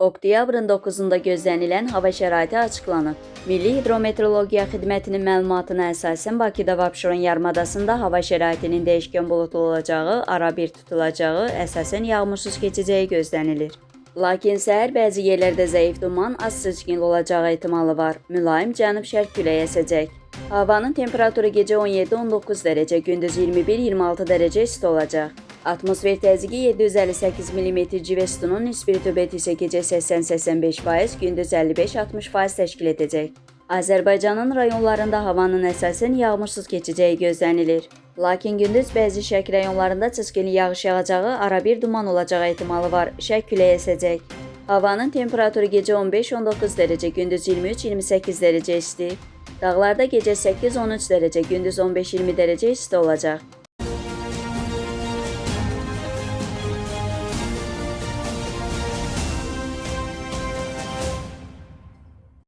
Oktyabrın 9-da gözlənilən hava şəraiti açıqlanıb. Milli Hidrometeorologiya Xidmətinin məlumatına əsasən Bakıda və Abşeron yarımadasında hava şəraitinin dəyişkən buludlu olacağı, arabir tutulacağı, əsasən yağmursuz keçəcəyi gözlənilir. Lakin səhər bəzi yerlərdə zəif duman, az seçkinli olacağı ehtimalı var. Mülayim cənub-şərq küləyi əsəcək. Havanın temperaturu gecə 17-19 dərəcə, gündüz 21-26 dərəcə isti olacaq. Atmosfer təzyiqi 758 mm civə sütunun nisbi rütubəti isə gecə 80-85%, gündüz 55-60% təşkil edəcək. Azərbaycanın rayonlarında havanın əsasən yağmursuz keçəcəyi gözlənilir. Lakin gündüz bəzi şərq rayonlarında çiskinli yağış yağacağı, arabir duman olacağı ehtimalı var. Şərq küləyi əsəcək. Havanın temperaturu gecə 15-19 dərəcə, gündüz 23-28 dərəcə isti. Dağlarda gecə 8-13 dərəcə, gündüz 15-20 dərəcə isti olacaq.